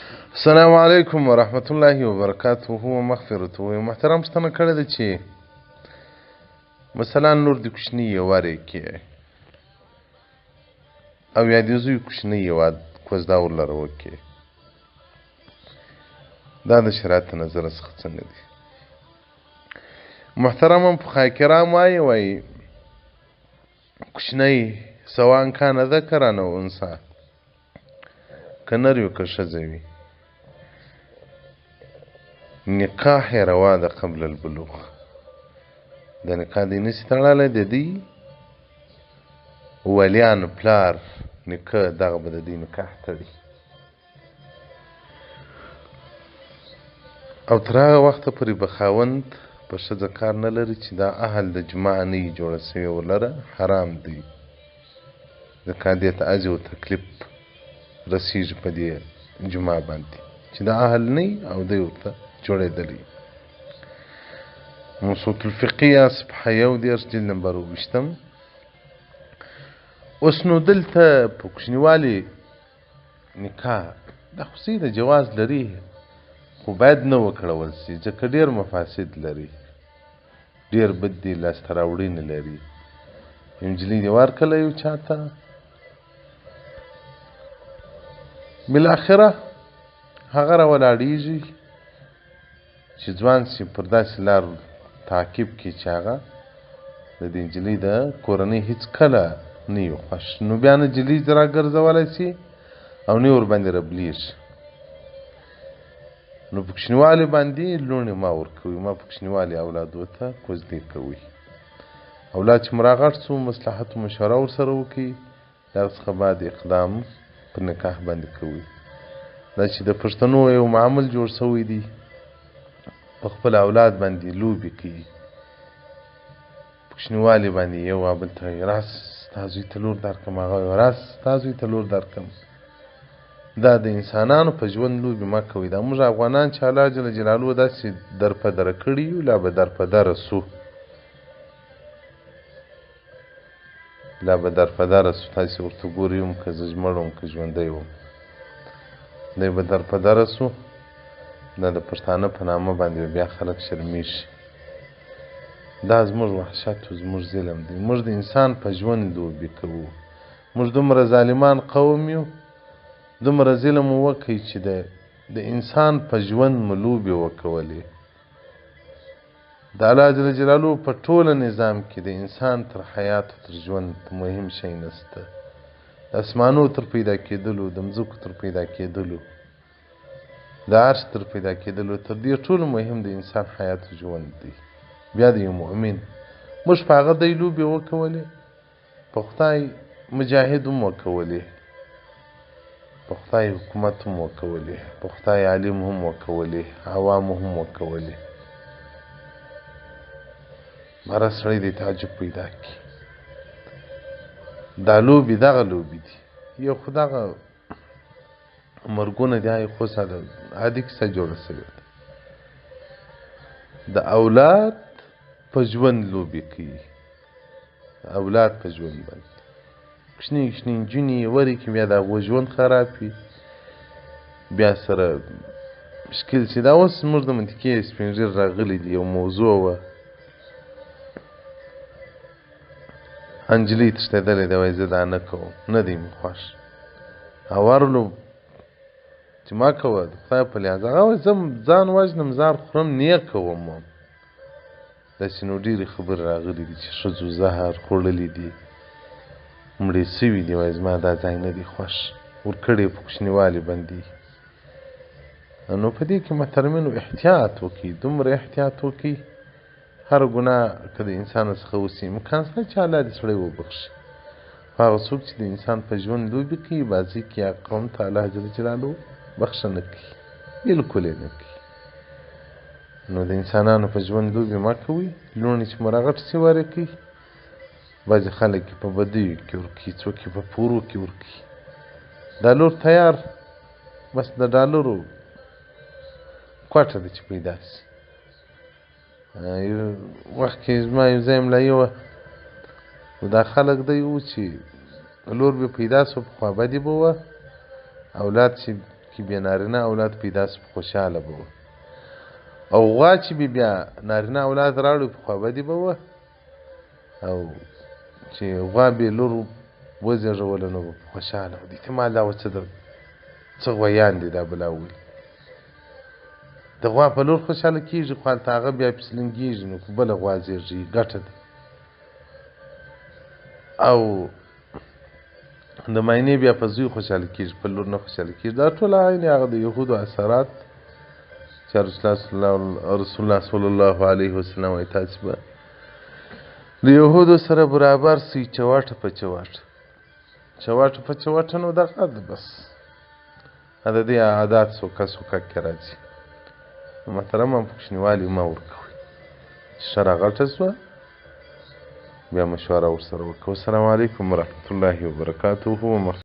السلام علیکم ورحمت الله وبرکاته و مغفرته. محترم پوښتنه کړې ده چې مثلا لور د کوچني یې ورې کې او یا د زوی کوچنی یې کوزده ورلره وکړي، دا د شریعت نظر څخه څنګه دي؟ محترم فقهای کرام وایي، وایي کوچنی سواء کان ذکرا او انثی، که نر وي که ښځه وي، نکاح یې روا ده قبل البلوغ. د نکاح دی نسي تړلی، د دوی ولیان پلار نیکه دغه به د دوی نکاح تړي، او تر هغه وخته پورې به خاوند په ښځه کار نه لري چې دا اهل د جماع نه وي جوړه شوې، ورلره حرام دی، ځکه دې ته اذي او تکلیف رسېږي په دې جماع باندې چې دا اهل نه وي او دی ورته جوړېدلی. موسوعة الفقهیه صفحه 31 جلد نمبر 28. اوس نو دلته په کوچنیوالي نکاح دا خو صحیح ده، جواز لري، خو باید نه وکړول سي، ځکه ډېر مفاسد لري، ډېر بد دي، لاسته راوړنې لري. یو نجلۍ دې ورکړله یو چا ته، بالاخره هغه راولاړېږي چې ځوان سي پر داسې لار تعقیب کړي چې هغه د دې نجلۍ د کورنۍ هېڅ کله نه وي خوښ، نو بیا نه نجلۍ راګرځولی سي او نه ورباندې ربلېږي. نو په کوچنیوالي باندې لوڼې ما ورکوي، ما په کوچنیوالي اولادو ته کوزدې کوي. اولاد چې مو راغټ سو، مصلحت و مشوره ورسره وکړي، د هغه څخه بعد اقدام پر نکاح باندې کوي. دا چې د پښتنو یو معامل جوړ سوی دی، په خپل اولاد باندې لوبې کوي، په کوچنیوالي باندې یو بل ته وایي راس ستا زوی ته لور درکړم، هغه وایي راس ستا زوی ته لور درکړم. دا د انسانانو په ژوند لوبې مه کوئ. دا موږ افغانان چې الله جل جلاله داسې در په دره کړي یو، لا به در په دره سو، لا به در په دره سو. تاسې ورته ګورئ هم که زه مړ وم که ژوندی وم، دی به در په دره سو. دا د پښتانه په نامه باندې بیا خلک شرمېږي. دا زموږ وحشت و زموږ ظلم دی. موږ د انسان په ژوند لوبې کوو. موږ دومره ظالمان قوم یو، دومره ظلم مو وکړي چې د انسان په ژوند مو لوبې وکولې. د الله جل جلاله په ټوله نظام کې د انسان تر حیات او تر ژوند مهم شی نشته. د اسمانو تر پیدا کېدلو، د مځکو تر پیدا کېدلو، د عرش تر پیدا کېدلو، تر دې ټولو مهم د انسان حیات او ژوند دی. بیا د یو مؤمن موږ په هغه دی لوبې وکولې، په خدای مجاهد هم وکولې، په خدای حکومت هم وکولې، په خدای عالم هم وکولې، عوام هم وکولې. مره سړی دی تعجب پیدا کړي. دا لوبې دغه لوبې دي. یو خو دغه مرګونه دي، هغې خو ساده عادي کیسه جوړه سوې ده. د اولاد په ژوند لوبې کوي، اولاد په ژوند باندې کوچنۍ کوچنۍ نجونې یې ورکړي، بیا د هغو ژوند خراب وي، بیا سره مشکل سي. دا اوس زموږ د منطقې سپین ږیري راغلي دي، یو موضوع وه، نجلۍ تښتېدلې ده، وایي زه دا نه کوم، نه دی مې خوښ. او ورلو چې ما کوه د خدای په لحاظ، هغه وایي زه ځان وژنم، زار خورم، نه کوم. داسې نو ډېرې خبرې راغلي دي چې ښځو زهر خوړلي دي، مړې سوي دي، وایي زما دا ځای نه دی خوښ، ورکړی په کوچنیوالي باندې. نو په دې کې محترمینو احتیاط وکړي، دومره احتیاط وکړي. هر ګناه که د انسان څخه وسي، امکان شته چې الله دې سړی وبخښي. خو هغه څوک چې د انسان په ژوند لوبې کوي، بازي کوي، هغه قوم ته الله جل جلاله بخښنه کوي، بلکل یې نه کوي. نو د انسانانو په ژوند لوبې مه کوئ. لوڼې چې مو راغټ سي ورکوي، بعضې خلک یې په بدیو کې ورکوي، څوک یې په پورو کې ورکوي. دا لور تیار بس د ډالرو کوټه ده چې پیدا سي. یو وخت کې زما یو ځای ملایي وه، نو دا خلک دی وو چې لور به پیدا سو، په خوابدي به وه، اولاد چې کې بیا نارینه اولاد پیدا سو، خوشحاله به وه. او غوا چې به بیا نارینه اولاد راوړي، په خوابدي به وه. او چې غوا به لور وزېږوله نو به خوشحاله وه. احتمال دا وه څه غویان دي دا بلا ولي. د غوا په لور خوشحاله کېږي، خو هلته هغه بیا پسې لنګېږي، نو په بله غوا زېږي، ګټه ده. او د ماینې بیا په زوی خوشحاله کېږي، په لور نه خوشحاله کېږي. دا ټول عین هغه د یهودو اثرات چې رسول الله صلی الله علیه وسلم وایي تاسې به د یهودو سره برابر سئ، چوټه په چوټه، چوټه په چوټه. نو دغه ده بس د دې عادات سوکه سوکه کې راځي. محترم په کوچنیوالي مه ورکوئ، چې ښه راغټه سوه بیا مشوره ورسره وکړئ. السلام علیکم ورحمت الله وبرکاته.